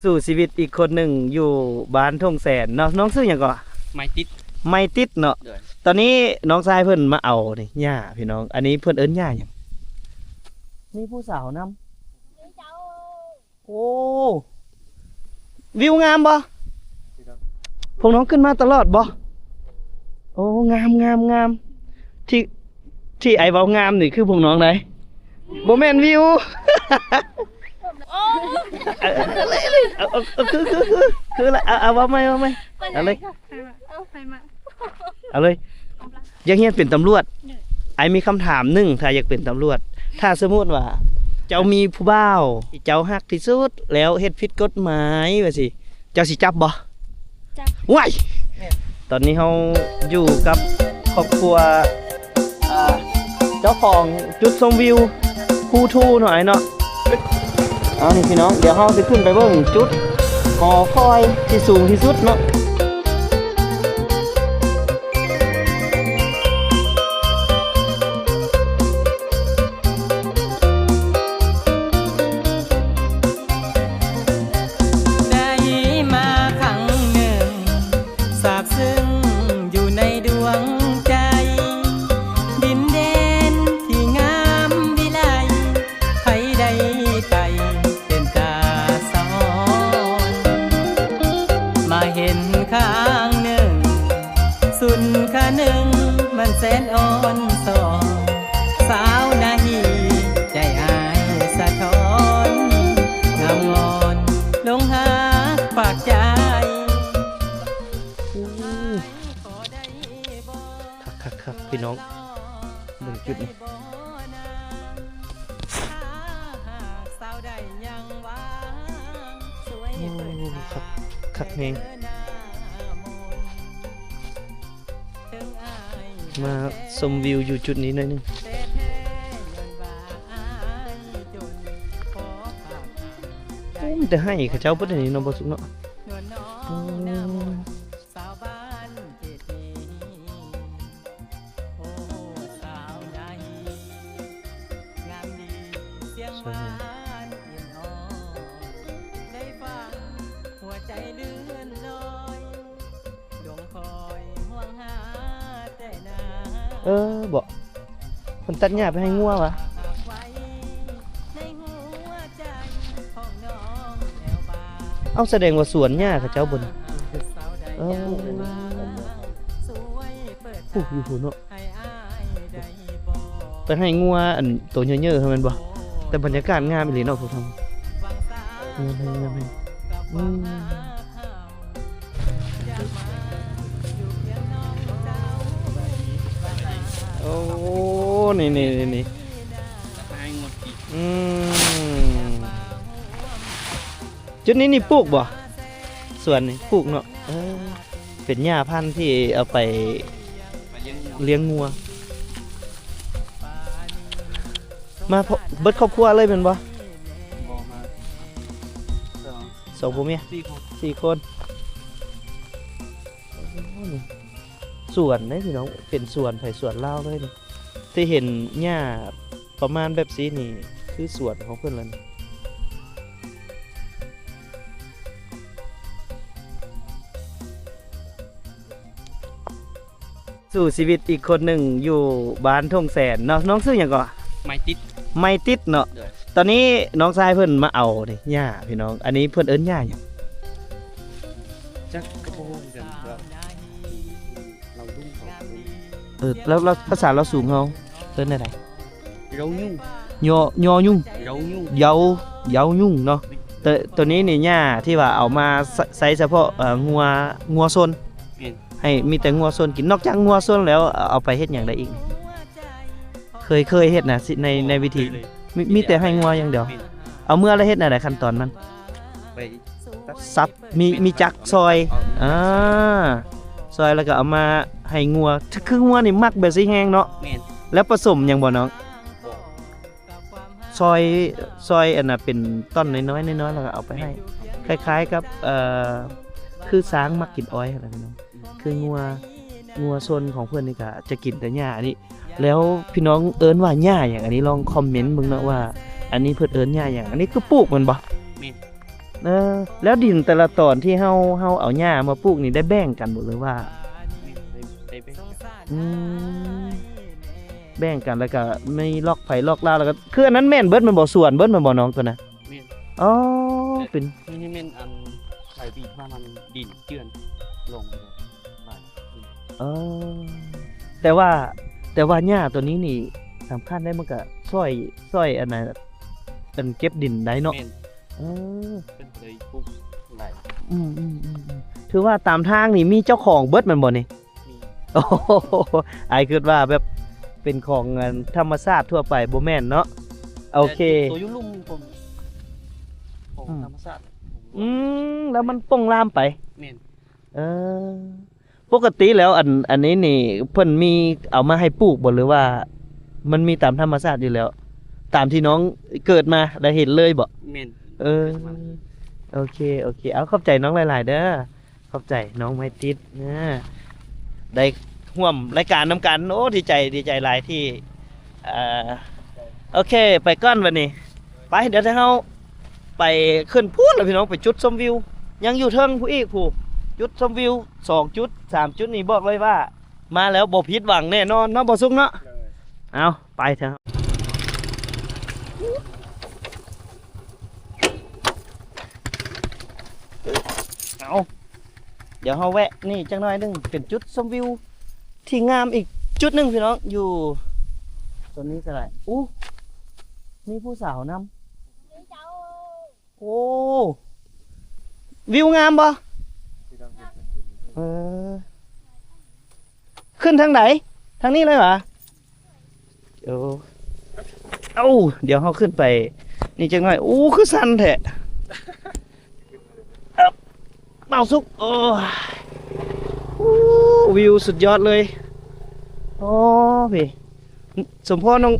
ສູ້ຊີວິດອີກຄົນໜຶ່ງຢູ່ບ້ານທົ່ງແສນເນາະ. ນ້ອງຊື່ຫຍັງເກາະ? ໄມຕິດ ໄມຕິດເນາະ. ໂດຍ ຕອນນີ້ນ້ອງຊາຍເພິ່ນມາເອົານີ້ຫຍ້າພີ່ນ້ອງ. ອັນນີ້ເພິ່ນເອີ້ນຫຍ້າຫຍັງ? ມີຜູ້ສາວນຳ. ໂອ້ ວິວງາມບໍ່? ພວກນ້ອງຂຶ້ນມາຕະຫຼອດບໍ່? ໂອ້ ງາມ ງາມ ງາມ. ທີ່ ທີ່ອ້າຍເວົ້າງາມນີ້ຄືພວກນ້ອງໃດ໋ ບໍ່ແມ່ນວິວ. ເອີ ເອີ ເອີ ຄື ຄື ຄື ຄືລະ ເອົາ ເອົາ ເວົ້າໃໝ່ ເວົ້າໃໝ່ ເອົາເລີຍ ເອົາ ເອົາເລີຍ. ຢາກຮຽນເປັນຕຳຫຼວດ. ໂດຍ ອ້າຍມີຄຳຖາມໜຶ່ງ, ຖ້າຢາກເປັນຕຳຫຼວດ, ຖ້າສົມມຸດວ່າເຈົ້າມີຜູ້ບ່າວທີ່ເຈົ້າຮັກທີ່ສຸດ ແລ້ວເຮັດຜິດກົດໝາຍວ່າຊີ້ ເຈົ້າຊິຈັບບໍ່? ຈັບ. ວ້າຍ! ຕອນນີ້ເຮົາຢູ່ກັບຄອບຄົວ ອ່າ ເຈົ້າຂອງຈຸດຊົມວິວພູທູເນາະ ອ້າຍເນາະ. ເອົານີ້ພີ່ນ້ອງ, ດຽວເຮົາຊິຂຶ້ນໄປເບິ່ງຈຸດຫໍຄອຍທີ່ສູງທີ່ສຸດເນາະ. ໄດ້ມາຄັ້ງໜຶ່ງ ຊາບຊຶ້ງຢູ່ໃນດວງໃຈ, ດິນແດນທີ່ງາມວິໄລ ໃຜໄດ້ໄປເປັນຕາສະອອນ. ມາເຫັນຂ້າງໜຶ່ງ ສຸນຂະໜຶ່ງມັນແສນອ່ອນຊອນ, ສາວນາຮີໃຈອ້າຍສະທ້ອນ, ງາມງອນຫຼົງຮັກປາກໃຈ. ໂອ້ ຄັກໆໆ ພີ່ນ້ອງ ເບິ່ງຈຸດນີ້. ໂອ້ ຄັກ ຄັກແຮງ. ມາຊົມວິວຢູ່ຈຸດນີ້ໜ້ອຍໜຶ່ງ. ໂອ້ ມີແຕ່ໄຮ່ເຂົາເຈົ້າເບິດອັນນີ້ເນາະ ບໍ່ສຸກເນາະ. ໂອ້ ເອີ ເບາະ ເພິ່ນຕັດຫຍ້າໄປໃຫ້ງົວຫວາ? ເອົ້າ ສະແດງວ່າສວນຫຍ້າເຂົາເຈົ້າບໍ່ນີ້? ເອີ ໂອ້ ຢູ່ພຸ້ນເນາະ. ໄປໃຫ້ງົວອັນໂຕເຍີະໆ ຫັ້ນແມ່ນບໍ່? ແຕ່ບັນຍາກາດງາມອີ່ຫຼີເນາະ ຜູ້ຟັງ. ງາມແຮງ ງາມແຮງ. ອືມ ໂອ້ ນີ້ໆໆ ອືມ ຈຸດນີ້ນີ້ປູກບໍ່? ສວນນີ້ປູກເນາະ. ເອີ ເປັນຫຍ້າພັນທີ່ເອົາໄປ ໄປລ້ຽງງົວ ລ້ຽງງົວ. ມາເບິດຄອບຄົວເລີຍແມ່ນບໍ່? ບໍ່ ມາສອງ ສອງຜົວເມຍ ສີ່ຄົນ ສີ່ຄົນ. ໂອ້ ນີ້ສວນເດ້ພີ່ນ້ອງ ເປັນສວນໄຜສວນລາວເລີຍນີ້. ທີ່ເຫັນຫຍ້າປະມານແບບຊີ້ນີ້ ຄືສວນຂອງເພິ່ນລະນີ້. ສູ້ຊີວິດອີກຄົນໜຶ່ງຢູ່ບ້ານທົ່ງແສນເນາະ. ນ້ອງຊື່ຫຍັງເກາະ? ໄມຕິດ ໄມຕິດເນາະ. ໂດຍ ຕອນນີ້ນ້ອງຊາຍເພິ່ນມາເອົານີ້ຫຍ້າພີ່ນ້ອງ. ອັນນີ້ເພິ່ນເອີ້ນຫຍ້າຫຍັງ? ຈັກກໍບໍ່ຮູ້ຄືກັນ. ເອີ ແລ້ວ ແລ້ວພາສາລາວສູງເຮົາເອີ້ນແນວໃດ? ເຢາຍຸງ ຍໍ ຍໍຍຸງ ເຢາຍຸງ ເຢາ ເຢາຍຸງເນາະ. ແມ່ນ ໂຕ ໂຕນີ້ນີ້ຫຍ້າທີ່ວ່າເອົາມາໃຊ້ ໃຊ້ສະເພາະ ເອີ ງົວ ງົວຊົນ. ແມ່ນ ໃຫ້ມີແຕ່ງົວຊົນກິນ. ນອກຈາກງົວຊົນແລ້ວ ເອົາໄປເຮັດຫຍັງໄດ້ອີກ? ເຄີຍ ເຄີຍເຮັດນະ ໃນ ໃນວິທີ ມີ ມີແຕ່ໃຫ້ງົວຢ່າງດຽວ. ແມ່ນ ເອົາເມືອແລ້ວເຮັດແນວໃດ? ຂັ້ນຕອນມັນ ໄປ ສັບ ມີ ມີຈັກຊອຍ ເອົາ ອ່າ ຊອຍແລ້ວກໍເອົາມາໃຫ້ງົວ. ຄື ຄືງົວນີ້ມັກແບບຊິແຮງເນາະ. ແມ່ນ ແລ້ວປະສົມຫຍັງບໍ່ນ້ອງ? ບໍ່ ຊອຍ ຊອຍອັນນ່າເປັນທ່ອນນ້ອຍໆ ນ້ອຍໆ ແລ້ວກໍເອົາໄປໃຫ້. ແມ່ນ ຄ້າຍໆ ກັບ ເອີ ຄືຊ້າງມັກກິນອ້ອຍຫັ້ນແຫຼະພີ່ນ້ອງ. ອືມ ຄືງົວ ງົວຊົນຂອງເພິ່ນນີ້ກໍຈະກິນແຕ່ຫຍ້າອັນນີ້. ແລ້ວພີ່ນ້ອງເອີ້ນວ່າຫຍ້າຫຍັງ? ອັນນີ້ລອງຄອມເມັນເບິ່ງເນາະວ່າ ອັນນີ້ເພິ່ນເອີ້ນຫຍ້າຫຍັງ? ອັນນີ້ຄືປູກແມ່ນບໍ່? ແມ່ນ ເອີ ແລ້ວດິນແຕ່ລະຕອນທີ່ເຮົາ ເຮົາເອົາຫຍ້າມາປູກນີ້ ໄດ້ແບ່ງກັນບໍ່ ຫຼືວ່າ? ໄດ້ ໄດ້ແບ່ງກັນ. ອືມ ແບ່ງກັນ ແລ້ວກໍມີລັອກໃຜລັອກລາວ ແລ້ວກໍ ຄືອັນນັ້ນແມ່ນເບິດແມ່ນບໍ່? ສວນເບິດແມ່ນບໍ່ນ້ອງຕົວນັ້ນ? ແມ່ນ. ອໍ ແຕ່ ເປັນ ນີ້ແມ່ນອັນໃບບີດມາ ມັນດິນເຈື່ອນລົງ. ເອີ ແຕ່ວ່າ ແຕ່ວ່າຫຍ້າຕົວນີ້ນີ້ສຳຄັນເດ້ ມັນກະຊ່ອຍ ຊ່ອຍອັນນັ້ນ ອັນເກັບດິນໄດ້ເນາະ. ແມ່ນ. ເອີ ເພິ່ນເລີຍປູກຫຼາຍ. ອືມໆ ຖືວ່າຕາມທາງນີ້ມີເຈົ້າຂອງເບິດແມ່ນບໍ່ນີ້? ມີ. ໂອ້ໂຫ ອ້າຍຄິດວ່າແບບເປັນຂອງອັນທຳມະຊາດທົ່ວໄປ ບໍ່ແມ່ນເນາະ. ໂອເຄ ແຕ່ຕົວຢູ່ລຸ່ມຂອງ ຂອງ ອືມ ທຳມະຊາດ. ອືມ ແລ້ວມັນປົ່ງລາມໄປ. ແມ່ນ. ເອີ ປົກກະຕິແລ້ວ ອັນ ອັນນີ້ນີ້ເພິ່ນມີເອົາມາໃຫ້ປູກບໍ່ ຫຼືວ່າມັນມີຕາມທຳມະຊາດຢູ່ແລ້ວ ຕາມທີ່ນ້ອງເກີດມາໄດ້ເຫັນເລີຍບໍ່? ແມ່ນ. ເອີ ໂອເຄ ໂອເຄ ເອົາ ຂອບໃຈນ້ອງຫຼາຍໆເດີ ຂອບໃຈນ້ອງໄມຕິດ ເອີ ໄດ້ຮ່ວມລາຍການນຳກັນ. ໂອ້ ດີໃຈ ດີໃຈຫຼາຍທີ່ ເອີ ໂອເຄ ໄປກ່ອນບັດນີ້. ໄປ ດຽວເຮົາໄປຂຶ້ນພຸ້ນລະພີ່ນ້ອງ ໄປຈຸດຊົມວິວ ຍັງຢູ່ເທິງພຸ້ນອີກ ຜູ້ຈຸດຊົມວິວ ສອງຈຸດ ສາມຈຸດນີ້ ບອກເລີຍວ່າມາແລ້ວບໍ່ຜິດຫວັງແນ່ນອນເນາະ ບໍ່ສຸກເນາະ. ເອົາ ໄປເຖາະ. ເອົາ ດຽວເຮົາແວະນີ້ຈັກໜ້ອຍໜຶ່ງ ເປັນຈຸດຊົມວິວທີ່ງາມອີກຈຸດໜຶ່ງພີ່ນ້ອງ ຢູ່ໂຊນນີ້ກໍໄດ້. ອູ້ ມີຜູ້ສາວນຳ. ໂອ້ ວິວງາມບໍ່? ເອີ ຂຶ້ນທາງໃດ? ທາງນີ້ເລີຍຫວາ? ໂອ້ ເອົາ ດຽວເຮົາຂຶ້ນໄປນີ້ຈັກໜ້ອຍ. ໂອ້ ຄືຊັນແທ້ ເອີບ ບ່າວສຸກ. ໂອ້ ໂອ້ ວິວສຸດຍອດເລີຍ. ໂອ້ ພີ້ ສົມພໍນ້ອງ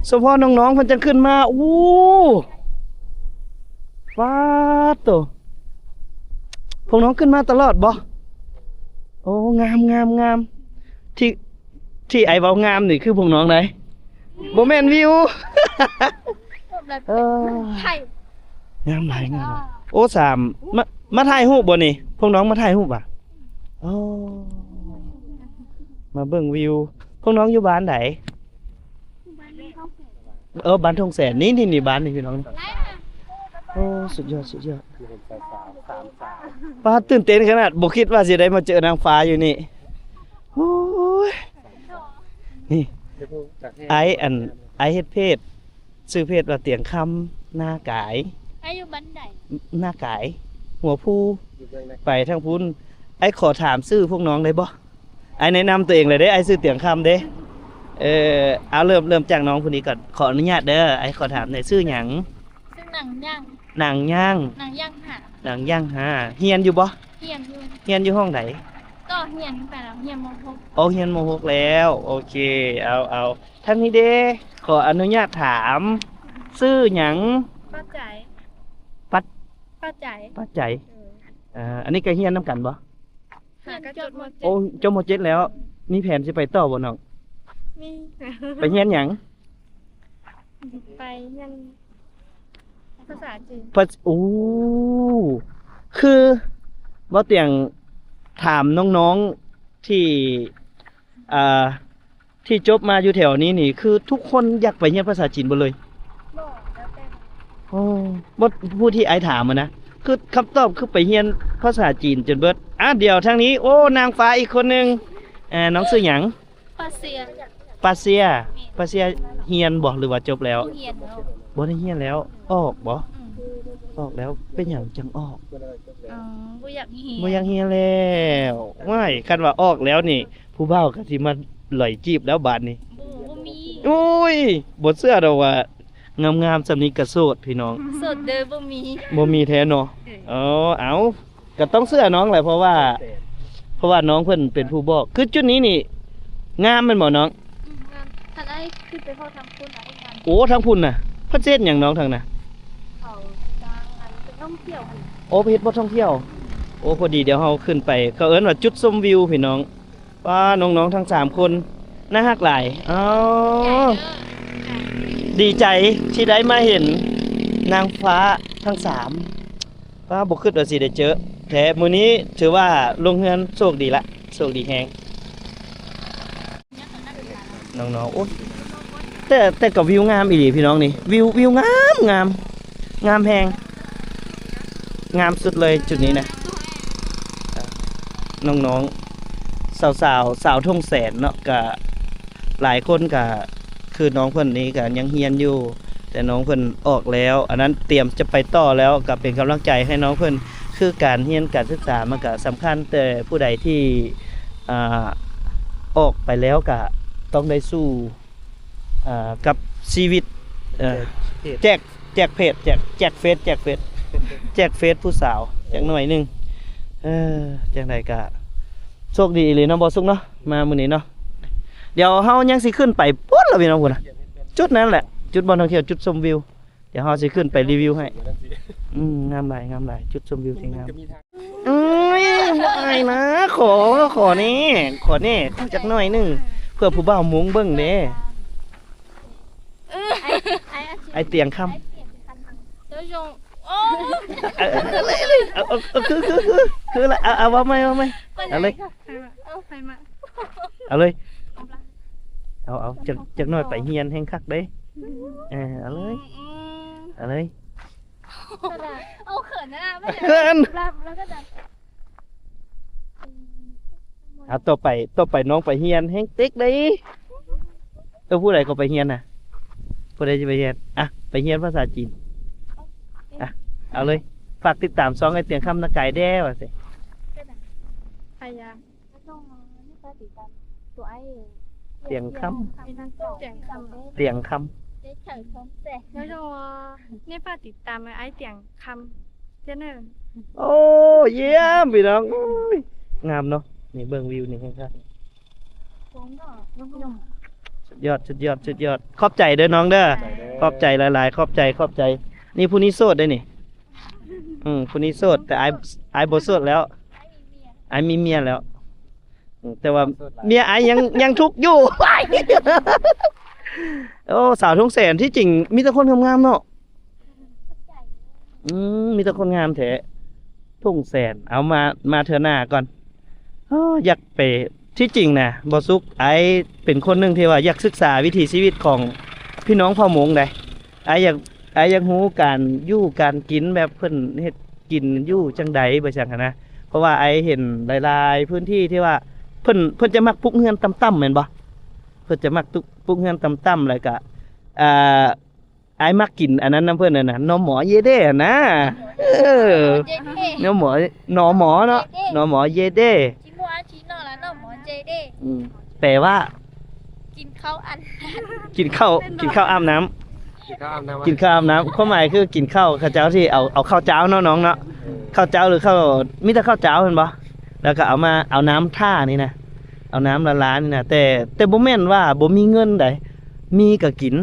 ສົມພໍນ້ອງໆເພິ່ນຈັ່ງຂຶ້ນມາ. ໂອ້ ປາດໂຕ ພວກນ້ອງຂຶ້ນມາຕະຫຼອດບໍ່? ໂອ້ ງາມໆໆ ທີ່ ທີ່ອ້າຍເວົ້າງາມນີ້ຄືພວກນ້ອງໃດ໋ ບໍ່ແມ່ນວິວ. ເອີ ງາມຫຼາຍ ງາມຫຼາຍ. ໂອ້ ສາມ ມາ ມາຖ່າຍຮູບບໍ່ນີ້? ພວກນ້ອງມາຖ່າຍຮູບຫວາ? ໂອ້ ມາເບິ່ງວິວ. ພວກນ້ອງຢູ່ບ້ານໃດ? ເອີ ບ້ານທົ່ງແສນ. ນີ້ໆໆ ບ້ານນີ້ພີ່ນ້ອງ. ໂອ້ ສຸດຍອດ ສຸດຍອດ. ປ້າ ຕື່ນເຕັ້ນຂະໜາດ ບໍ່ຄິດວ່າຊິໄດ້ມາເຈີນາງຟ້າຢູ່ນີ້. ໂອ້ຍ ນີ້ ອ້າຍ ອັນ ອ້າຍເຮັດເພຈ ຊື່ເພຈວ່າຕຽງຄຳນາກາຍ. ອ້າຍຢູ່ບ້ານໃດ? ນາກາຍ ຫົວພູ. ຢູ່ເມືອງນາກາຍ ໄປທາງພຸ້ນ. ອ້າຍຂໍຖາມຊື່ພວກນ້ອງໄດ້ບໍ່? ອ້າຍແນະນຳຕົວເອງເລີຍເດ້ ອ້າຍຊື່ຕຽງຄຳເດ້. ເອີ ເອົາ ເລີ່ມ ເລີ່ມຈາກນ້ອງຜູ້ນີ້ກ່ອນ. ຂໍອະນຸຍາດເດີ ອ້າຍຂໍຖາມແດ່ ຊື່ຫຍັງ? ຊື່ນາງຍ່າງ. ນາງຍ່າງ. ນາງຍ່າງຫາ. ນາງຍ່າງຫາ. ຮຽນຢູ່ບໍ່? ຮຽນຢູ່. ຮຽນຢູ່ຫ້ອງໃດ? ກໍຮຽນໄປແລ້ວ ຮຽນ ມໍຫົກ. ໂອ້ ຮຽນ ມໍຫົກແລ້ວ. ໂອເຄ ເອົາ ເອົາ ທາງນີ້ເດ້ ຂໍອະນຸຍາດຖາມ ຊື່ຫຍັງ? ປາໃຈ. ປັດ ປາໃຈ. ປາໃຈ. ເອີ ເອີ ອັນນີ້ກໍຮຽນນຳກັນບໍ່? ຫາກໍຈົບ ມໍເຈັດ. ໂອ້ ຈົບ ມໍເຈັດແລ້ວ. ມີແຜນຊິໄປຕໍ່ບໍ່ນ້ອງ? ມີ. ໄປຮຽນຫຍັງ? ໄປຮຽນພາສາຈີນ. ພາສ- ໂອ້ ຄືບໍ່ຕຽງຖາມນ້ອງໆ ທີ່ ອ່າ ທີ່ຈົບມາຢູ່ແຖວນີ້ນີ້ ຄືທຸກຄົນຢາກໄປຮຽນພາສາຈີນເບິດເລີຍ? ບໍ່ ແລ້ວແຕ່. ໂອ້ ບໍ່ ຜູ້ທີ່ອ້າຍຖາມຫັ້ນນະ ຄືຄຳຕອບຄືໄປຮຽນພາສາຈີນຈົນເບິດ. ອ່າ ດຽວທາງນີ້ ໂອ້ ນາງຟ້າອີກຄົນໜຶ່ງ. ເອີ ນ້ອງຊື່ຫຍັງ? ປາເຊຍ. ປາເຊຍ. ແມ່ນ. ປາເຊຍຮຽນບໍ່ ຫຼືວ່າຈົບແລ້ວ? ຮຽນແລ້ວ. ບໍ່ໄດ້ຮຽນແລ້ວ. ອືມ. ອອກບໍ່? ອືມ. ອອກແລ້ວ ເປັນຫຍັງຈັ່ງອອກ? ອໍ ບໍ່ຢາກຮຽນ. ບໍ່ຢາກຮຽນແລ້ວ. ວ້າຍ ຄັນວ່າອອກແລ້ວນີ້ ຜູ້ບ່າວກໍຊິມາຫຼອຍຈີບແລ້ວບາດນີ້. ບໍ່ ບໍ່ມີ. ໂອ້ຍ ບໍ່ເຊື່ອດອກວ່າງາມໆສ່ຳນີ້ກໍໂສດ ພີ່ນ້ອງ. ໂສດເດີ ບໍ່ມີ. ບໍ່ມີແທ້ເນາະ. ເອີ ເອົາ ກໍຕ້ອງເຊື່ອນ້ອງແຫຼະ ເພາະວ່າ ເພາະວ່ານ້ອງເພິ່ນເປັນຜູ້ບອກ. ຄືຈຸດນີ້ນີ້ງາມແມ່ນບໍ່ນ້ອງ? ອືມ ງາມ. ຄັນອ້າຍຂຶ້ນໄປເວົ້າທາງພຸ້ນນະ ໂອ້ ທາງພຸ້ນນະ ເພິ່ນຊິເຮັດຫຍັງນ້ອງທາງນະ? ເຂົາສ້າງອັນເປັນທ່ອງທ່ຽວຫັ້ນ. ໂອ້ ເຮັດບ່ອນທ່ອງທ່ຽວ. ໂອ້ ພໍດີດຽວເຮົາຂຶ້ນໄປ ເຂົາເອີ້ນວ່າຈຸດຊົມວິວ ພີ່ນ້ອງ. ປ້າ ນ້ອງໆທັງສາມຄົນ ໜ້າຮັກຫຼາຍ. ອໍ ໃຫຍ່ເດີ ໃຫຍ່. ດີໃຈທີ່ໄດ້ມາເຫັນນາງຟ້າທັງສາມ. ອ້າວ ບໍ່ຄິດວ່າຊິໄດ້ເຈີແທ້. ມື້ນີ້ຖືວ່າລົງເຮືອນໂຊກດີລະ ໂຊກດີແຮງ ນ້ອງໆ. ໂອ້ຍ ແຕ່ ແຕ່ກໍວິວງາມອີ່ຫຼີພີ່ນ້ອງນີ້ ວິວ ວິວງາມ ງາມ ງາມແຮງ ງາມສຸດເລີຍຈຸດນີ້ນະ. ນ້ອງໆ ສາວໆ ສາວທົ່ງແສນເນາະ ກະຫຼາຍຄົນກະ ຄືນ້ອງເພິ່ນນີ້ກະຍັງຮຽນຢູ່ ແຕ່ນ້ອງເພິ່ນອອກແລ້ວ ອັນນັ້ນຕຽມຈະໄປຕໍ່ແລ້ວ ກະເປັນກຳລັງໃຈໃຫ້ນ້ອງເພິ່ນ. ຄືການຮຽນການສຶກສາມັນກະສຳຄັນ ແຕ່ຜູ້ໃດທີ່ ອ່າ ອອກໄປແລ້ວກະຕ້ອງໄດ້ສູ້ ອ່າ ກັບຊີວິດ ເອີ ແຈກເພດ ແຈກ ແຈກເຟດ ແຈກເຟດ ແຈກເຟດຜູ້ສາວຈັກໜ້ອຍໜຶ່ງ. ເອີ ຈັ່ງໃດກະໂຊກດີອີ່ຫຼີເນາະ ບໍ່ສຸກເນາະ ມາມື້ນີ້ເນາະ. ດຽວເຮົາຍັງຊິຂຶ້ນໄປພຸ້ນລະພີ່ນ້ອງ ພຸ້ນນະ ຈຸດນັ້ນແຫຼະ ຈຸດບ່ອນທ່ອງທ່ຽວ ຈຸດຊົມວິວ. ດຽວເຮົາຊິຂຶ້ນໄປຣີວິວໃຫ້. ອືມ ງາມຫຼາຍ ງາມຫຼາຍ ຈຸດຊົມວິວທີ່ງາມ. ອືມ ບໍ່ອາຍນະ ຂໍ ຂໍແດ່ ຂໍແດ່ ຂໍຈັກໜ້ອຍໜຶ່ງ ເພື່ອຜູ້ບ່າວມົ້ງເບິ່ງເດ້. ອ້າຍຕຽງຄຳ ເຈົ້າຢອງ ໂອ້ ເອີ ເອີ ຄື ຄື ຄື ຄືລະ ເອົາ ເອົາ ເວົ້າໃໝ່ ເວົ້າໃໝ່ ເອົາເລີຍ ເອົາເລີຍ ເອົາ ເອົາ ຈັກ ຈັກໜ້ອຍໄປຮຽນແຮງຄັກເດ້. ເອີ ເອົາເລີຍ ເອົາເລີຍ. ໂອ້ ເຂີນນະ ເຂີນ ເອົາ ຕໍ່ໄປ ຕໍ່ໄປນ້ອງໄປຮຽນແຮງເຕັກເດ້. ເອີ ຜູ້ໃດກໍໄປຮຽນນະ ຜູ້ໃດຈະໄປຮຽນ ອ່ະ ໄປຮຽນພາສາຈີນ. ອ່ະ ເອົາເລີຍ ຝາກຕິດຕາມຊ່ອງອ້າຍຕຽງຄຳນະກາຍແດ່ວ່າຊີ້. ຕຽງຄຳ ຕຽງຄຳ ຕຽງຄຳ ໂອ້ ຢ້ຽມພີ່ນ້ອງ. ໂອ້ຍ ງາມເນາະ ນີ້ເບິ່ງວິວນີ້ແຮງຄັກ. ສຸດຍອດ ສຸດຍອດ ສຸດຍອດ. ຂອບໃຈເດີນ້ອງເດີ ຂອບໃຈຫຼາຍໆ ຂອບໃຈ ຂອບໃຈ. ນີ້ຜູ້ນີ້ໂສດເດ້ນີ້. ອືມ ຜູ້ນີ້ໂສດ ແຕ່ອ້າຍ ອ້າຍບໍ່ໂສດແລ້ວ ອ້າຍມີເມຍແລ້ວ. ອືມ ແຕ່ວ່າເມຍອ້າຍຍັງ ຍັງທຸກຢູ່. ໂອ້ ສາວທົ່ງແສນ ທີ່ຈິງມີແຕ່ຄົນງາມໆເນາະ. ອືມ ມີແຕ່ຄົນງາມແທ້ ທົ່ງແສນ. ເອົາ ມາ ມາເທື່ອໜ້າກ່ອນ. ໂອ້ ຢາກໄປ ທີ່ຈິງນະ ບໍ່ສຸກ ອ້າຍເປັນຄົນໜຶ່ງທີ່ວ່າຢາກສຶກສາວິຖີຊີວິດຂອງພີ່ນ້ອງເຜົ່າມົ້ງໃດ. ອ້າຍຢາກ ອ້າຍຢາກຮູ້ການຢູ່ການກິນ ແບບເພິ່ນເຮັດກິນຢູ່ຈັ່ງໃດ ແບບຈັ່ງຫັ້ນນະ. ເພາະວ່າອ້າຍເຫັນຫຼາຍໆພື້ນທີ່ທີ່ວ່າເພິ່ນ ເພິ່ນຈະມັກປຸກເຮືອນຕ່ຳໆ ແມ່ນບໍ່? ເພິ່ນຈະມັກຕຸ ປຸກເຮືອນຕ່ຳໆ ແລ້ວກະ ອ່າ ອ້າຍມັກກິນອັນນັ້ນນຳເພິ່ນຫັ້ນນະ ໜໍ່ໝໍເຢເດ້ຫັ້ນນະ. ເອີ ໜໍ່ໝໍ ໜໍ່ໝໍເນາະ ໜໍ່ໝໍເຢເດ້. ອືມ ແປວ່າ ກິນເຂົ້າ ກິນເຂົ້າອາບນ້ຳ ກິນເຂົ້າອາບນ້ຳ ກິນເຂົ້າອາບນ້ຳ. ຄວາມໝາຍຄືກິນເຂົ້າ ເຂົາເຈົ້າທີ່ເອົາ ເອົາເຂົ້າຈ້າວເນາະນ້ອງເນາະ ເຂົ້າຈ້າວ ຫຼືເຂົ້າ ມີແຕ່ເຂົ້າຈ້າວແມ່ນບໍ່? ແລ້ວກໍເອົາມາ ເອົານ້ຳທ່ານີ້ນະ ເອົານ້ຳລາໆນີ້ນະ. ແຕ່ ແຕ່ບໍ່ແມ່ນວ່າບໍ່ມີເງິນໃດ ມີກໍກິນ.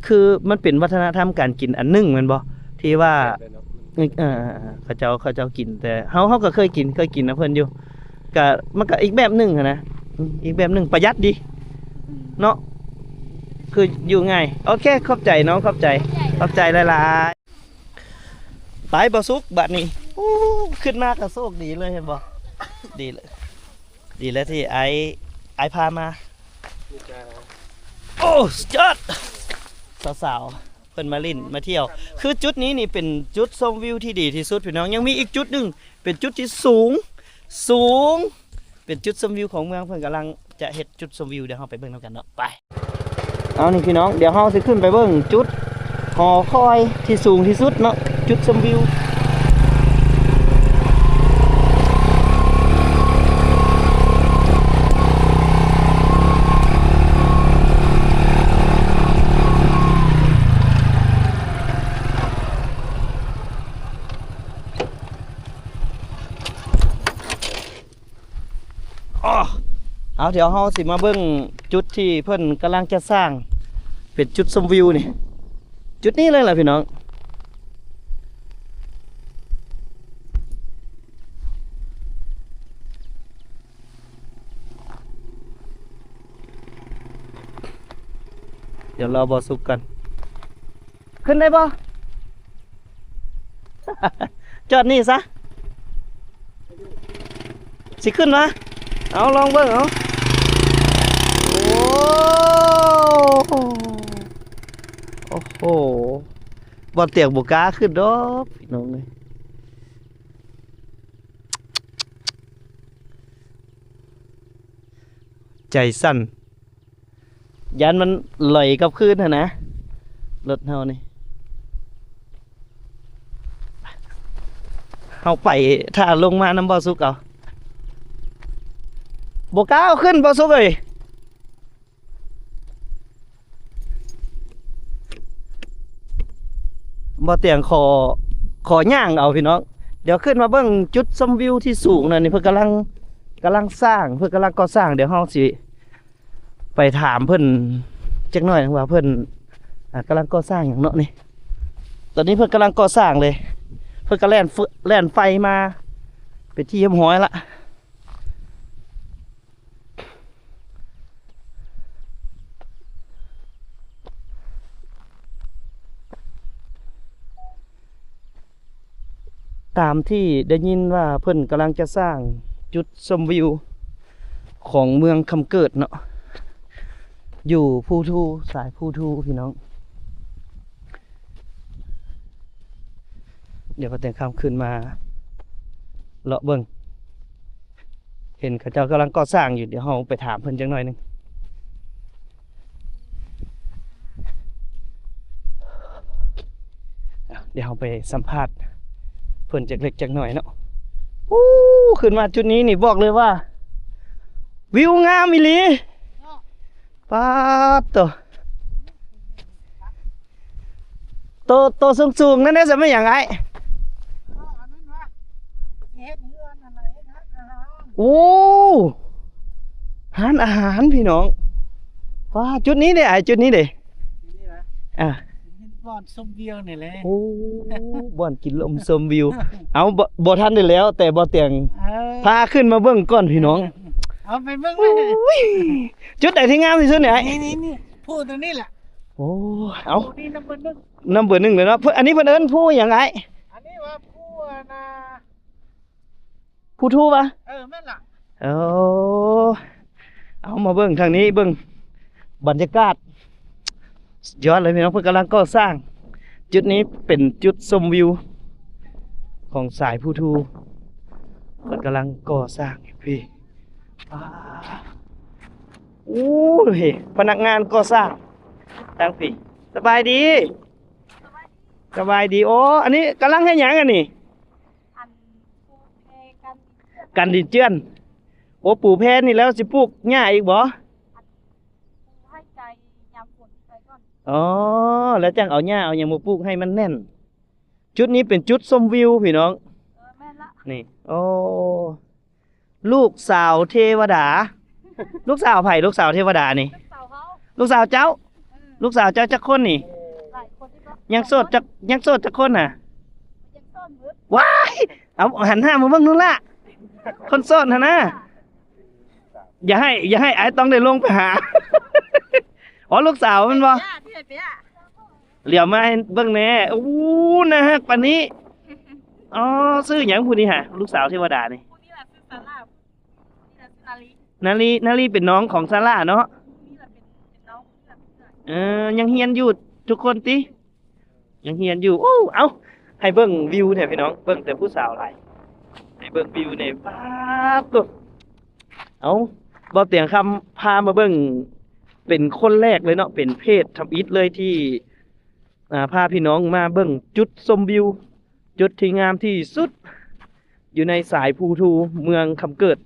ຄືມັນເປັນວັດທະນະທຳການກິນອັນໜຶ່ງແມ່ນບໍ່? ທີ່ວ່າ ແບບນັ້ນເນາະ ເອີ ເອີ ເຂົາເຈົ້າ ເຂົາເຈົ້າກິນ ແຕ່ເຮົາ ເຮົາກໍເຄີຍກິນ ເຄີຍກິນນຳເພິ່ນຢູ່. ກະ ມັນກະອີກແບບໜຶ່ງຫັ້ນນະ ອືມ ອີກແບບໜຶ່ງ ປະຢັດດີເນາະ ຄືຢູ່ງ່າຍ. ໂອເຄ ຂອບໃຈນ້ອງ ຂອບໃຈ ຂອບໃຈຫຼາຍໆ. ໄປ ບໍ່ສຸກ ບາດນີ້. ໂອ້ ຂຶ້ນມາກະໂຊກດີເລີຍ ເຫັນບໍ່? ດີເລີຍ ດີແລ້ວທີ່ອ້າຍ ອ້າຍພາມາ. ໂອ້ ສຸດຍອດ ສາວໆ ເພິ່ນມາຫຼິ້ນມາທ່ຽວ. ຄືຈຸດນີ້ນີ້ເປັນຈຸດຊົມວິວທີ່ດີທີ່ສຸດພີ່ນ້ອງ. ຍັງມີອີກຈຸດໜຶ່ງ ເປັນຈຸດທີ່ສູງ ສູງ ເປັນຈຸດຊົມວິວຂອງເມືອງ. ເພິ່ນກຳລັງຈະເຮັດຈຸດຊົມວິວ ດຽວເຮົາໄປເບິ່ງນຳກັນເນາະ ໄປ. ເອົານີ້ພີ່ນ້ອງ ດຽວເຮົາຊິຂຶ້ນໄປເບິ່ງຈຸດຫໍຄອຍທີ່ສູງທີ່ສຸດເນາະ ຈຸດຊົມວິວ. ອໍ ເອົາ ດຽວເຮົາຊິມາເບິ່ງຈຸດທີ່ເພິ່ນກຳລັງຈະສ້າງເປັນຈຸດຊົມວິວນີ້ ຈຸດນີ້ເລີຍລະພີ່ນ້ອງ. ດຽວລໍບໍ່ສຸກກ່ອນ ຂຶ້ນໄດ້ບໍ່? ຈອດນີ້ຊະ ຊິຂຶ້ນມາ ເອົາ ລອງເບິ່ງ ເອົາ ໂອ້ ໂອ້ໂຫ ບ່ອນຕຽງບໍ່ກ້າຂຶ້ນດອກ ພີ່ນ້ອງເອີຍ ໃຈສັ່ນ. ຢ້ານມັນຫຼອຍກັບຄືນຫັ້ນນະ ລົດເຮົານີ້ ເຮົາໄປຖ້າລົງມານຳບ່າວສຸກເອົາ ບໍ່ກ້າເອົາຂຶ້ນບ່າວສຸກເອີຍ ບ່າວຕຽງຂໍ ຂໍຍ່າງເອົາພີ່ນ້ອງ ດຽວຂຶ້ນມາເບິ່ງຈຸດຊົມວິວທີ່ສູງນັ້ນນີ້ ເພິ່ນກຳລັງ ກຳລັງສ້າງ ເພິ່ນກຳລັງກໍ່ສ້າງ ດຽວເຮົາຊິ ໄປຖາມເພິ່ນຈັກໜ້ອຍວ່າເພິ່ນ ອ່າ ກຳລັງກໍ່ສ້າງຫຍັງເນາະນີ້ ຕອນນີ້ເພິ່ນກຳລັງກໍ່ສ້າງເລີຍ ເພິ່ນກໍແລ່ນ ແລ່ນໄຟມາເປັນທີ່ຮຽບຮ້ອຍລະ ຕາມທີ່ໄດ້ຍິນວ່າເພິ່ນກຳລັງຈະສ້າງຈຸດຊົມວິວຂອງເມືອງຄຳເກີດເນາະ ຢູ່ພູທູ ສາຍພູທູ ພີ່ນ້ອງ ດຽວປ້າແຕງຄຳຂຶ້ນມາເລາະເບິ່ງ ເຫັນເຂົາເຈົ້າກຳລັງກໍ່ສ້າງຢູ່ ດຽວເຮົາໄປຖາມເພິ່ນຈັກໜ້ອຍໜຶ່ງ ດຽວເຮົາໄປສຳພາດເພິ່ນຈັກເລັກຈັກໜ້ອຍເນາະ ໂອ້ ຂຶ້ນມາຈຸດນີ້ນີ້ບອກເລີຍວ່າ ວິວງາມອີ່ຫຼີ ປາດໂຕ ໂຕ ໂຕສູງໆນັ້ນເດ້ ສະແມ່ນຫຍັງອ້າຍ? ເຮັດເຮືອນຫັ້ນນະ ເຮັດຮ້ານອາຫານ ໂອ້ ຮ້ານອາຫານພີ່ນ້ອງ ປາດ ຈຸດນີ້ເດ້ອ້າຍ ຈຸດນີ້ເດ້ ນີ້ນະ ອ່າ ເຮັດບ່ອນຊົມວິວນີ້ແຫຼະ ໂອ້ ບ່ອນກິນລົມຊົມວິວ ເອົາ ບໍ່ ບໍ່ທັນໄດ້ແລ້ວ ແຕ່ບໍ່ຕຽງ ເອີ ພາຂຶ້ນມາເບິ່ງກ່ອນພີ່ນ້ອງ ເອົາໄປເບິ່ງເລີຍ ໂອ້ຍ ຈຸດໃດທີ່ງາມທີ່ສຸດນີ້ອ້າຍ? ນີ້ໆໆ ພູຕົວນີ້ແຫຼະ ໂອ້ ເອົາ ນີ້ນຳເບີໜຶ່ງ ນຳເບີໜຶ່ງເລີຍເນາະ ເພິ່ນ ອັນນີ້ເພິ່ນເອີ້ນພູຫຍັງອ້າຍ? ອັນນີ້ວ່າພູອັນນ່າ ພູທູຫວາ? ເອີ ແມ່ນລະ ເອີ ເອົາມາເບິ່ງທາງນີ້ເບິ່ງ ບັນຍາກາດສຸດຍອດເລີຍພີ່ນ້ອງ ເພິ່ນກຳລັງກໍ່ສ້າງ ຈຸດນີ້ເປັນຈຸດຊົມວິວຂອງສາຍພູທູ ເພິ່ນກຳລັງກໍ່ສ້າງຢູ່ພີ້ ວ້າ ໂອ້ ພະນັກງານກໍ່ສ້າງທາງພີ້ ສະບາຍດີ ສະບາຍດີ ໂອ້ ອັນນີ້ກຳລັງເຮັດຫຍັງອັນນີ້? ອັນປູແພກັນດິນເຈື່ອນ ກັນດິນເຈື່ອນ ໂອ້ ປູແພນີ້ແລ້ວຊິປູກຫຍ້າອີກບໍ່? ອັນປູໃຫ້ໄກຍາມຝົນໄປກ່ອນ ອໍ ແລ້ວຈັ່ງເອົາຫຍ້າເອົາຫຍັງມາປູກໃຫ້ມັນແໜ້ນ ຈຸດນີ້ເປັນຈຸດຊົມວິວພີ່ນ້ອງ ເອີ ແມ່ນລະ ນີ້ ໂອ້ ລູກສາວເທວະດາ ລູກສາວໃຜ? ລູກສາວເທວະດານີ້ ລູກສາວເຮົາ ລູກສາວເຈົ້າ ເອີ ລູກສາວເຈົ້າຈັກຄົນນີ້? ຫຼາຍຄົນຢູ່ເນາະ ຍັງໂສດຈັກ ຍັງໂສດຈັກຄົນນະ? ຍັງໂສດເບິດ ວ້າຍ ເອົາ ຫັນໜ້າມາເບິ່ງນູ່ນລະ ຄົນໂສດຫັ້ນນະ ຢ່າໃຫ້ ຢ່າໃຫ້ອ້າຍຕ້ອງໄດ້ລົງໄປຫາ ອໍ ລູກສາວແມ່ນບໍ່? ຫຼຽວມາໃຫ້ເບິ່ງແດ່ ໂອ້ ໜ້າຮັກປານນີ້ ອໍ ຊື່ຫຍັງຜູ້ນີ້ຫາ? ລູກສາວເທວະດານີ້ ຜູ້ນີ້ລະຊື່ສາລາ ຜູ້ນີ້ລະຊື່ນາລີ ນາລີ ນາລີເປັນນ້ອງຂອງສາລາເນາະ ຜູ້ນີ້ລະເປັນ ເປັນນ້ອງ ຜູ້ນີ້ລະເປັນເອື້ອຍ ເອີ ຍັງຮຽນຢູ່ທຸກຄົນຕິ? ຍັງຮຽນຢູ່ ໂອ້ ເອົ້າ ໃຫ້ເບິ່ງວິວແທ້ພີ່ນ້ອງ ເບິ່ງແຕ່ຜູ້ສາວຫຼາຍ ໃຫ້ເບິ່ງວິວແດ່ ປາດໂທ້ ເອົ້າ ບ່າວຕຽງຄຳພາມາເບິ່ງ ເປັນຄົນແລກເລີຍເນາະ ເປັນເພຈທຳອິດເລີຍທີ່ ອ່າ ພາພີ່ນ້ອງມາເບິ່ງຈຸດຊົມວິວ ຈຸດທີ່ງາມທີ່ສຸດ ຢູ່ໃນສາຍພູທູ ເມືອງຄຳເກີດ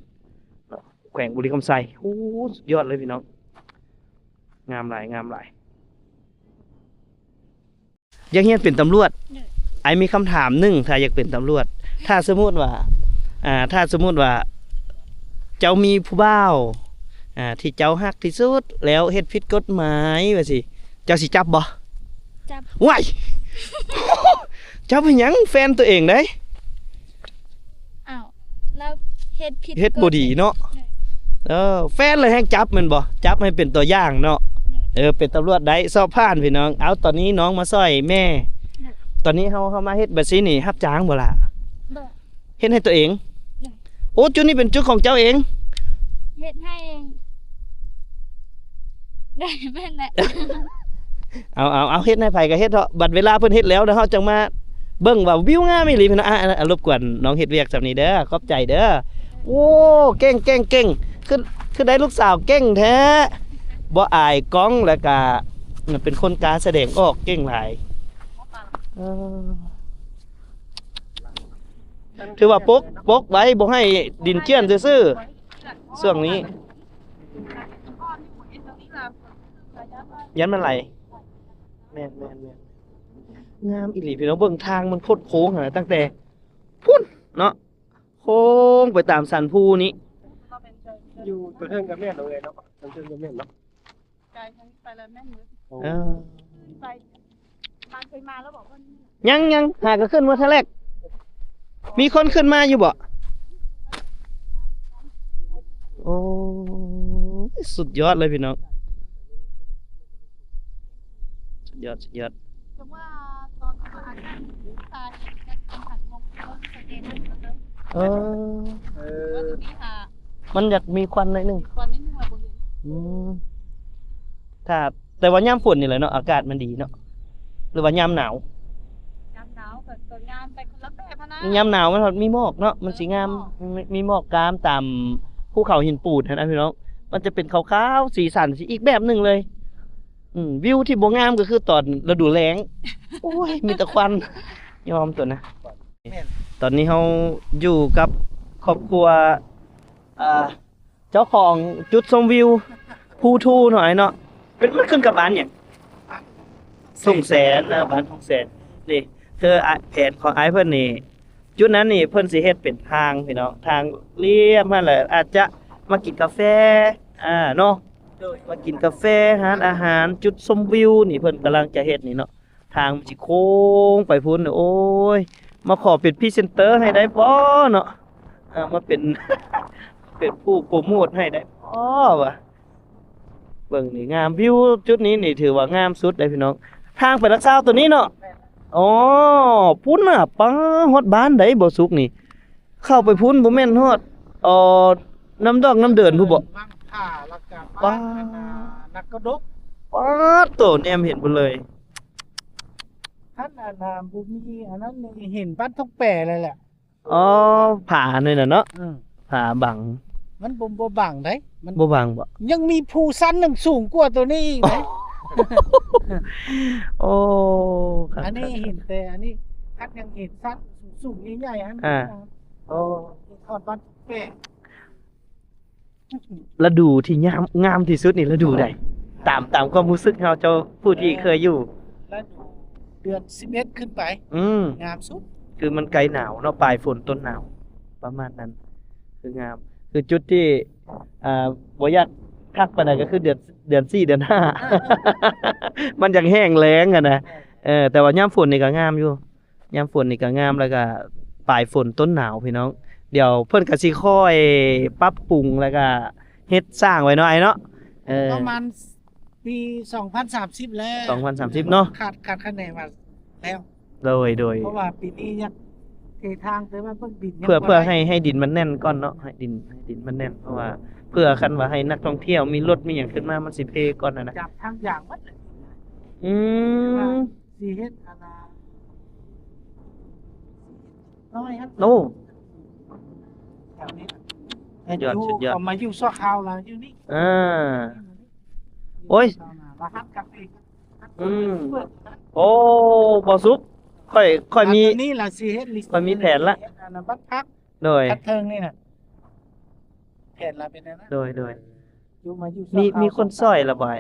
ແຂວງບໍລິຄຳໄຊ ໂອ້ ສຸດຍອດເລີຍພີ່ນ້ອງ ງາມຫຼາຍ ງາມຫຼາຍ. ຢາກຮຽນເປັນຕຳຫຼວດ ໂດຍ ອ້າຍມີຄຳຖາມໜຶ່ງ ຖ້າຢາກເປັນຕຳຫຼວດ ຖ້າສົມມຸດວ່າ ອ່າ ຖ້າສົມມຸດວ່າ ເຈົ້າມີຜູ້ບ່າວ ອ່າ ທີ່ເຈົ້າຮັກທີ່ສຸດ ແລ້ວເຮັດຜິດກົດໝາຍວ່າຊີ້ ເຈົ້າຊິຈັບບໍ່? ຈັບ ວ້າຍ ຈັບເຮັດຫຍັງ? ແຟນຕົວເອງເດ້. ອ້າວ ລາວເຮັດຜິດ ເຮັດບໍ່ດີເນາະ ໂດຍ ເອີ ແຟນລະແຮ່ງຈັບແມ່ນບໍ່? ຈັບໃຫ້ເປັນຕົວຢ່າງເນາະ ໂດຍ ເອີ ເປັນຕຳຫຼວດໄດ້ ສອບຜ່ານພີ່ນ້ອງ. ເອົາ ຕອນນີ້ນ້ອງມາຊ່ອຍແມ່ ໂດຍ ຕອນນີ້ເຮົາ ເຮົາມາເຮັດແບບຊີ້ນີ້ ຮັບຈ້າງບໍ່ລະ? ເຮັດໃຫ້ຕົວເອງ. ໂອ້ ຈຸດນີ້ເປັນຈຸດຂອງເຈົ້າເອງ. ເຮັດໃຫ້ ໄດ້ແມ່ນແຫຼະ. ເອົາ ເອົາ ເອົາ ເຮັດໃຫ້ໃຜກໍເຮັດເຖາະ. ບັດເວລາເພິ່ນເຮັດແລ້ວ ແລ້ວເຮົາຈັ່ງມາເບິ່ງວ່າວິວງາມອີ່ຫຼີພີ່ນ້ອງ. ອ່ະ ອ່ະ ລົບກວນນ້ອງເຮັດວຽກສ່ຳນີ້ເດີ. ຂອບໃຈເດີ. ໂອ້ ເກັ່ງ ເກັ່ງ ເກັ່ງ. ຄື ຄືໄດ້ລູກສາວເກັ່ງແທ້. ບໍ່ອາຍກ້ອງ ແລ້ວກະເປັນຄົນກ້າສະແດງອອກ ເກັ່ງຫຼາຍ. ເອີ ຖືວ່າປົກ ປົກໄວ້ ບໍ່ໃຫ້ດິນເຈື່ອນຊື່ໆ ຊ່ວງນີ້. ຢ້ານມັນໄຫຼ. ແມ່ນໆໆ. ງາມອີ່ຫຼີພີ່ນ້ອງ. ເບິ່ງທາງມັນຄົດໂຄ້ງຫັ້ນນະ ຕັ້ງແຕ່ພຸ້ນເນາະ ໂຄ້ງໄປຕາມສັນພູນີ້. ຢູ່ຕົວເທິງກໍແມ່ນເນາະ ເອີຍເນາະ ຕົວເທິງກໍແມ່ນເນາະ. ໄກທາງນີ້ໄປແລ້ວແມ່ນເບິດ. ໂອ້ ເອີ ໄປ ມາ ເຄີຍມາແລ້ວບໍ່? ຍັງ ຍັງ ຫາກໍຂຶ້ນມາເທື່ອແລກ. ມີຄົນຂຶ້ນມາຢູ່ບໍ່? ໂອ້ຍ ສຸດຍອດເລີຍພີ່ນ້ອງ. ສຸດຍອດ ສຸດຍອດ. ເອີ ເອີ ມັນຢາກມີຄວັນໜ້ອຍໜຶ່ງ. ຄວັນນິດໜຶ່ງລະບໍ່ເຫັນ. ອືມ ຖ້າ ແຕ່ວ່າຍາມຝົນນີ້ແຫຼະເນາະ ອາກາດມັນດີເນາະ ຫຼືວ່າຍາມໜາວ? ຍາມໜາວກໍ ກໍງາມໄປຄົນລະແບບຫັ້ນນະ. ຍາມໜາວມັນມີໝອກເນາະ ມັນຊິງາມ. ມີໝອກ ມີ ມີໝອກກາມຕາມພູເຂົາຫີນປູນຫັ້ນນະພີ່ນ້ອງ. ມັນຈະເປັນຂາວໆ ສີສັນຊິອີກແບບໜຶ່ງເລີຍ. ອືມ ວິວທີ່ບໍ່ງາມກໍຄືຕອນລະດູແລ້ງ. ໂອ້ຍ ມີແຕ່ຄວັນ. ຍອມຕົວນະ. ແມ່ນ. ຕອນນີ້ເຮົາຢູ່ກັບຄອບຄົວ ອ່າ ເຈົ້າຂອງຈຸດຊົມວິວພູທູເນາະ ອ້າຍເນາະ. ເປັນ ມັນຂຶ້ນກັບບ້ານຫຍັງ? ທົ່ງແສນ. ເອີ ບ້ານທົ່ງແສນ. ນີ້ຄື ອາ ແຜນຂອງອ້າຍເພິ່ນນີ້ ຈຸດນັ້ນນີ້ເພິ່ນຊິເຮັດເປັນທາງພີ່ນ້ອງ ທາງລຽບຫັ້ນແຫຼະ. ອາດຈະມາກິນກາແຟ ອ່າ ເນາະ. ໂດຍ. ມາກິນກາແຟ ຮ້ານອາຫານ ຈຸດຊົມວິວນີ້ເພິ່ນກຳລັງຈະເຮັດນີ້ເນາະ. ທາງມັນຊິໂຄ້ງໄປພຸ້ນ. ໂອ້ຍ ມາຂໍເປັນພຣີເຊັນເຕີໃຫ້ໄດ້ບໍ່ເນາະ? ເອີ ມາເປັນ ເປັນຜູ້ໂປຣໂມດໃຫ້ໄດ້ບໍ່ວະ? ເບິ່ງນີ້ງາມ. ວິວຈຸດນີ້ນີ້ຖືວ່າງາມສຸດເດ້ພີ່ນ້ອງ. ທາງໄປຫຼັກຊາວຕົວນີ້ເນາະ. ອໍ ພຸ້ນນະ. ປາ ຮອດບ້ານໃດບໍ່ສຸກນີ້. ເຂົ້າໄປພຸ້ນບໍ່ແມ່ນຮອດ ເອີ ນ້ຳດອກນ້ຳເດີນພຸ້ນບໍ່? ວັງທ່າ ແລ້ວກໍ ປາ ບ້ານອັນນ່າ ນັກກະດົກ. ປາດໂຕ ແນມເຫັນໝົດເລີຍ. ຄັນອັນນ່າ ບໍ່ມີອັນນັ້ນນີ້ ເຫັນບ້ານທົ່ງແປເລີຍແຫຼະ. ອໍ ຜານີ້ນະເນາະ. ອືມ ຜາບັງ. ມັນບໍ່ ບໍ່ບັງໃດ໋ ມັນບໍ່ບັງບໍ່? ຍັງມີພູຊັ້ນໜຶ່ງສູງກວ່າຕົວນີ້ອີກເດ້. ໂອ້ ຄັກ ອັນນີ້ເຫັນແຕ່ອັນນີ້ ຄັນຍັງເຫັນຊັ້ນສູງໆ ໃຫຍ່ໆ ຫັ້ນ. ອ່າ ໂອ້ ເຫັນຮອດບ້ານແປ. ລະດູທີ່ງາມ ງາມທີ່ສຸດນີ້ລະດູໃດ? ຕາມ ຕາມຄວາມຮູ້ສຶກເຮົາ ເຈົ້າຜູ້ທີ່ເຄີຍຢູ່. ລະດູເດືອນສິບເອັດຂຶ້ນໄປ. ອືມ ງາມສຸດ. ຄືມັນໃກ້ໜາວເນາະ ປາຍຝົນຕົ້ນໜາວ ປະມານນັ້ນ ຄືງາມ. ຄືຈຸດທີ່ ອ່າ ບໍ່ຢາກຄັກປານໃດກໍຄືເດືອນ ເດືອນສີ່ ເດືອນຫ້າ ມັນຢາກແຫ້ງແລ້ງຫັ້ນນະ. ເອີ ແຕ່ວ່າຍາມຝົນນີ້ກໍງາມຢູ່. ຍາມຝົນນີ້ກໍງາມ ແລ້ວກໍປາຍຝົນຕົ້ນໜາວພີ່ນ້ອງ. ດຽວເພິ່ນກໍຊິຄ່ອຍປັບປຸງ ແລ້ວກໍເຮັດສ້າງໄວ້ເນາະ ອ້າຍເນາະ. ເອີ ປະມານປີສອງພັນສາມສິບແລ້ວ ສອງພັນສາມສິບເນາະ. ຄາດ ຄາດຄະເນວ່າແລ້ວ. ໂດຍ ໂດຍ. ເພາະວ່າປີນີ້ຍັງເທທາງ ແຕ່ວ່າເບິ່ງດິນຍັງ ເພື່ອ ບໍ່ ເພື່ອໃຫ້ ໃຫ້ດິນມັນແໜ້ນກ່ອນເນາະ ໃຫ້ດິນ ໃຫ້ດິນມັນແໜ້ນ. ເພາະວ່າເພື່ອຄັນວ່າໃຫ້ນັກທ່ອງທ່ຽວມີລົດມີຫຍັງຂຶ້ນມາ ມັນຊິເພກ່ອນຫັ້ນນະ. ຈັບທາງຢາງໝົດ. ອືມ ຊິເຮັດອັນນ່າ ນ້ອຍຫັ້ນ. ໂອ້ ແຖວນີ້ ສຸດຍອດ ສຸດຍອດ. ເຂົາມາຢູ່ຊົ່ວຄາວລະຢູ່ນີ້. ອ່າ ໂອ້ຍ ລະຫັດກັບອີກ. ອືມ ໂອ້ ບໍ່ສຸກ ຂ້ອຍ ຂ້ອຍມີ ອັນນີ້ລະຊິເຮັດລິສ ຂ້ອຍມີແຜນລະ ເຮັດອັນນັ້ນ ບັດພັກ. ໂດຍ ຄັດເທິງນີ້ນະ ແຜນລະເປັນແນວນັ້ນ. ໂດຍ ໂດຍ. ຢູ່ມາຢູ່ ມີ ມີຄົນຊ່ອຍລະບໍ່?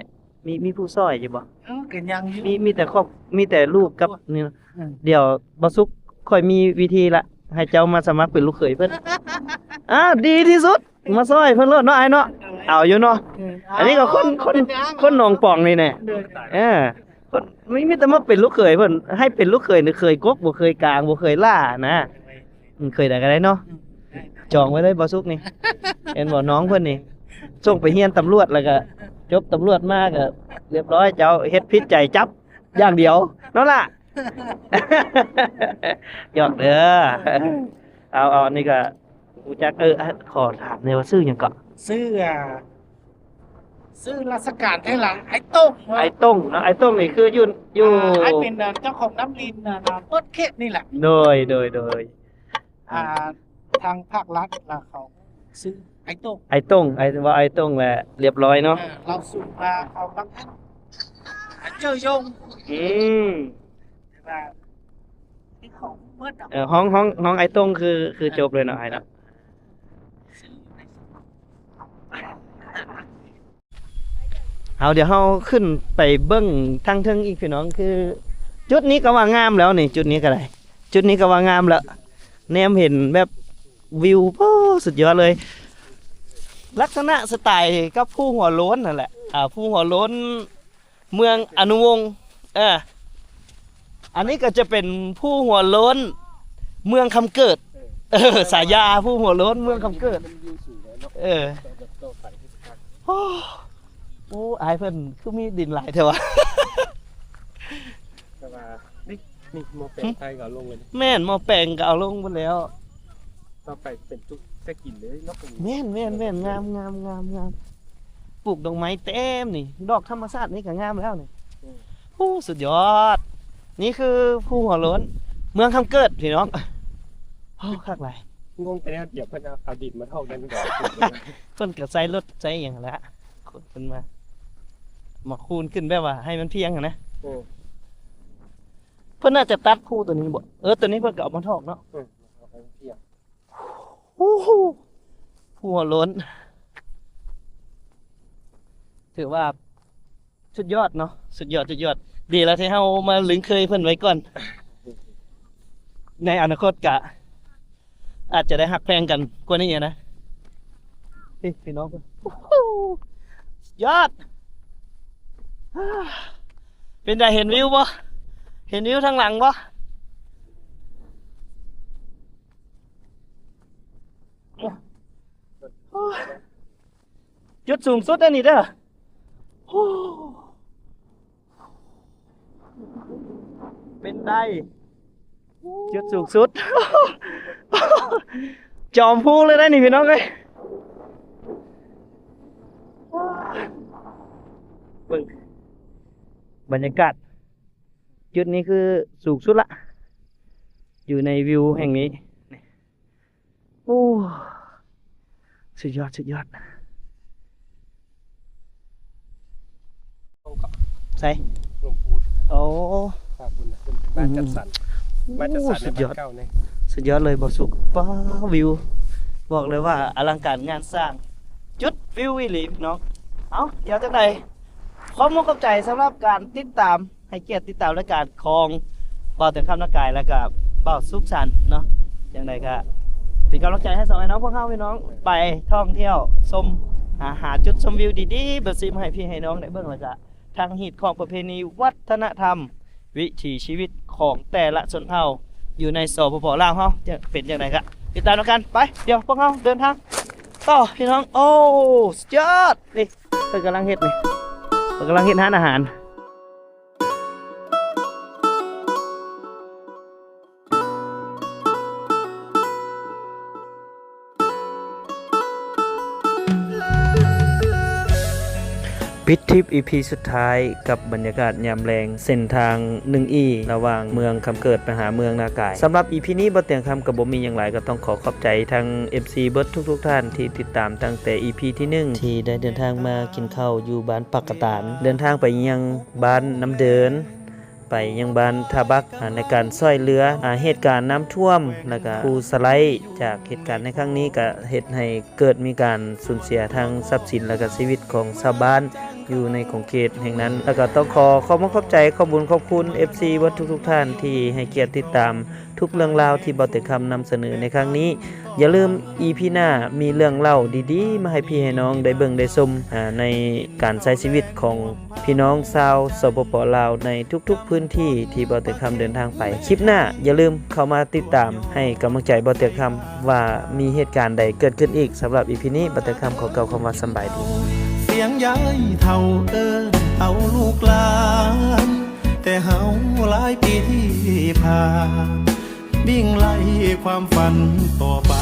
ມີ ມີຜູ້ຊ່ອຍຢູ່ບໍ່? ເອີ ກໍຍັງຢູ່ ມີ ມີແຕ່ຄອບ ມີແຕ່ລູກກັບ ໂອ້ຍ ນີ້ນະ. ອືມ ດຽວບໍ່ສຸກ ຂ້ອຍມີວິທີລະ ໃຫ້ເຈົ້າມາສະໝັກເປັນລູກເຂີຍເພິ່ນ. ອ້າວ ດີທີ່ສຸດ ມາຊ່ອຍເພິ່ນໂລດເນາະ ອ້າຍເນາະ. ເອີ ເອົາຢູ່ເນາະ. ເອີ ອັນນີ້ກໍຄົນ ອ່າ ຄົນ ຄົນໜອງປອງນີ້ແນ່. ໂດຍ. ເອີ ຄົນ ມີ ມີແຕ່ມາເປັນລູກເຂີຍເພິ່ນ ໃຫ້ເປັນລູກເຂີຍນີ້ ເຂີຍກົກ ບໍ່ເຂີຍກາງ ບໍ່ເຂີຍຫຼ້ານະ. ອືມ ເຂີຍໃດກໍໄດ້ເນາະ. ອືມ ຈອງໄວ້ເລີຍບໍ່ສຸກນີ້ ເຫັນບໍ່ ນ້ອງເພິ່ນນີ້ ສົ່ງໄປຮຽນຕຳຫຼວດ ແລ້ວກໍຈົບຕຳຫຼວດມາກໍລຽບຮ້ອຍ ເຈົ້າເຮັດຜິດໃຈຈັບຢ່າງດຽວເນາະລະ. ຫຍອກເດີ. ເອົາ ເອົາ ອັນນີ້ກໍຮູ້ຈັກ. ເອີ ຂໍຖາມແດ່ວ່າຊື່ຫຍັງເກາະ? ຊື່ ອ່າ ຊື່ລາຊະການແທ້ລະ ອ້າຍຕົງ. ອ້າຍຕົງເນາະ. ອ້າຍຕົງນີ້ຄືຢູ່ ຢູ່ ອ່າ ອ້າຍເປັນ ອ່າ ເຈົ້າຂອງນ້ຳລິນ ອ່າ ເປີດເຂດນີ້ແຫຼະ. ໂດຍ ໂດຍ ໂດຍ. ອ່າ ອ່າ ທາງພາກລັດລະເຂົາຊື່ອ້າຍຕົງ. ອ້າຍຕົງ ອ້າຍ ເວົ້າອ້າຍຕົງແຫຼະ ລຽບຮ້ອຍເນາະ. ເອີ ລາວສູງກວ່າເຂົາບາງອັນ ເຈີຢົງ. ອືມ ແຕ່ວ່າ ເອີ ຮ້ອງ ຮ້ອງ ຮ້ອງອ້າຍຕົງຄື ຄືຈົບເລີຍເນາະ ອ້າຍເນາະ. ເຮົາ ດຽວເຮົາຂຶ້ນໄປເບິ່ງທາງເທິງອີກ ພີ່ນ້ອງ. ຄືຈຸດນີ້ກໍວ່າງາມແລ້ວນີ້ ຈຸດນີ້ກໍໄດ້ ຈຸດນີ້ກໍວ່າງາມແລ້ວ. ແນມເຫັນແບບວິວ ໂອ້ ສຸດຍອດເລີຍ. ລັກສະນະສະໄຕກັບພູຫົວໂລ້ນນັ້ນແຫຼະ ອ່າ ພູຫົວໂລ້ນ ເມືອງອະນຸວົງ. ເອີ ອັນນີ້ກໍຈະເປັນພູຫົວໂລ້ນເມືອງຄຳເກີດ. ເອີ ສາຍາພູຫົວໂລ້ນເມືອງຄຳເກີດ. ເອີ ໂອ້ ໂອ້ ອ້າຍເພິ່ນຄືມີດິນຫຼາຍແທ້ວະ. ແຕ່ວ່າ ນີ້ ນີ້ໝໍ້ແປງໄທກໍເອົາລົງເລີຍ. ແມ່ນ ໝໍ້ແປງກໍເອົາລົງໝົດແລ້ວ. ຕໍ່ໄປເປັນຈຸດເຊັກອິນເລີຍເນາະ. ແມ່ນ ແມ່ນ ແມ່ນ ງາມ ງາມ ງາມ ງາມ. ປູກດອກໄມ້ເຕັມນີ້ ດອກທຳມະຊາດນີ້ກໍງາມແລ້ວນີ້. ອືມ ໂອ້ ສຸດຍອດ. ນີ້ຄືພູຫົວໂລ້ນເມືອງຄຳເກີດ ພີ່ນ້ອງ. ໂອ້ ຄັກຫຼາຍ. ງົງແຕ່ແນວດຽວ ເພິ່ນເອົາ ເອົາດິນມາຖອກນັ້ນກໍ ເພິ່ນກໍໃຊ້ລົດໃຊ້ຫຍັງຫັ້ນແຫຼະ ຂຸດຂຶ້ນມາ ມາຄູນຂຶ້ນແບບວ່າໃຫ້ມັນພຽງຫັ້ນນະ. ເອີ ເພິ່ນໜ້າຈະຕັດພູຕົວນີ້ບໍ? ເອີ ຕົວນີ້ເພິ່ນກໍເອົາມາຖອກເນາະ. ເອີ ເອົາໃຫ້ພຽງ. ໂອ້ໂຫ ຫົວໂລ້ນ ຖືວ່າສຸດຍອດເນາະ ສຸດຍອດ ສຸດຍອດ. ດີແລ້ວທີ່ເຮົາມາລຶ້ງເຄີຍເພິ່ນໄວ້ກ່ອນ ໃນອະນາຄົດກະອາດຈະໄດ້ຮັກແພງກັນກວ່ານີ້ນະ. ນີ້ພີ່ນ້ອງເພິ່ນ ໂອ້ໂຫ ສຸດຍອດ. ເປັນໃດ ເຫັນວິວບໍ່? ເຫັນວິວທາງຫຼັງບໍ່? ຈຸດສູງສຸດອັນນີ້ເດີ. ເປັນໃດ ຈຸດສູງສຸດ ຈອມພູເລີຍໄດ໋ນີ້ພີ່ນ້ອງເອີຍ. ເບິ່ງບັນຍາກາດ ຈຸດນີ້ຄືສູງສຸດລະ ຢູ່ໃນວິວແຫ່ງນີ້. ໂອ້ ສຸດຍອດ ສຸດຍອດ. ໃສ? ໂອ້ ບ້ານຈັດສັນ ບ້ານຈັດສັນ ສຸດຍອດ ສຸດຍອດເລີຍບໍ່ສຸກ. ປ້າ ວິວ ບອກເລີຍວ່າອະລັງການງານສ້າງ ຈຸດວິວອີ່ຫຼີພີ່ນ້ອງ. ເອົ້າ ດຽວຈັ່ງໃດ ຂອບມຸກຂອບໃຈສຳລັບການຕິດຕາມ ໃຫ້ກຽດຕິດຕາມລາຍການຂອງບ່າວແຕງຄຳ ນາກາຍ ແລ້ວກະບ່າວສຸກສັນເນາະ. ຈັ່ງໃດກະເປັນກຳລັງໃຈໃຫ້ສອງອ້າຍນ້ອງພວກເຮົາພີ່ນ້ອງ ໄປທ່ອງທ່ຽວຊົມ ຫາ ຫາຈຸດຊົມວິວດີໆແບບຊີ້ມາໃຫ້ພີ່ໃຫ້ນ້ອງໄດ້ເບິ່ງ ແລ້ວກະທັງຮີດຄອງປະເພນີວັດທະນະທຳ ວິຖີຊີວິດຂອງແຕ່ລະຊົນເຜົ່າຢູ່ໃນ ສປປ ລາວເຮົາ ຈະເປັນຈັ່ງໃດກະຕິດຕາມນຳກັນ. ໄປ ດຽວພວກເຮົາເດີນທາງຕໍ່ພີ່ນ້ອງ. ໂອ້ ສຸດຍອດ ນີ້ ເພິ່ນກຳລັງເຮັດນີ້ ເພິ່ນກຳລັງເຮັດຮ້ານອາຫານ. ປິດທຣິບອີພີສຸດທ້າຍກັບບັນຍາກາດຍາມແລງ ເສັ້ນທາງໜຶ່ງອີ ລະຫວ່າງເມືອງຄຳເກີດໄປຫາເມືອງນາກາຍ. ສຳລັບອີພີນີ້ ບ່າວແຕງຄຳກໍບໍ່ມີຫຍັງຫຼາຍ ກໍຕ້ອງຂໍຂອບໃຈທັງເອັຟຊີເບິດທຸກໆທ່ານທີ່ຕິດຕາມຕັ້ງແຕ່ອີພີທີໜຶ່ງ ທີ່ໄດ້ເດີນທາງມາກິນເຂົ້າຢູ່ບ້ານປາກກະຕານ ເດີນທາງໄປຍັງບ້ານນ້ຳເດີນ ໄປຍັງບ້ານທ່າບັກ ໃນການຊ່ວຍເຫຼືອ ອາ ເຫດການນ້ຳຖ້ວມ ແລ້ວກະພູສະໄລ. ຈາກເຫດການໃນຄັ້ງນີ້ກະເຮັດໃຫ້ເກີດມີການສູນເສຍທັງຊັບສິນ ແລ້ວກະຊີວິດຂອງຊາວບ້ານຢູ່ໃນຂົງເຂດແຫ່ງນັ້ນ. ແລ້ວກະຕ້ອງຂໍຂອບມຸກຂອບໃຈ ຂອບບຸນຂອບຄຸນເອັຟຊີເບິດທຸກໆທ່ານທີ່ໃຫ້ກຽດຕິດຕາມ ທຸກເລື່ອງລາວທີ່ບ່າວແຕງຄຳນຳສະເໜີໃນຄັ້ງນີ້. ຢ່າລືມ ອີພີໜ້າມີເລື່ອງເລົ່າດີໆມາໃຫ້ພີ່ໃຫ້ນ້ອງໄດ້ເບິ່ງໄດ້ຊົມ ອາ ໃນການໃຊ້ຊີວິດຂອງພີ່ນ້ອງຊາວ ສປປ ລາວ ໃນທຸກໆພື້ນທີ່ທີ່ບ່າວແຕງຄຳເດີນທາງໄປ. ຄລິບໜ້າຢ່າລືມເຂົ້າມາຕິດຕາມໃຫ້ກຳລັງໃຈບ່າວແຕງຄຳວ່າມີເຫດການໃດເກີດຂຶ້ນອີກ. ສຳລັບອີພີນີ້ ບ່າວແຕງຄຳຂໍກ່າວຄຳວ່າສຳບາຍດີ. ສຽງຍາຍເຖົ້າເອີ້ນເອົາລູກຫຼານ ແຕ່ເຮົາຫຼາຍປີທີ່ຜ່ານ ວິ່ງໄລ່ຄວາມຝັນຕໍ່ໄປ.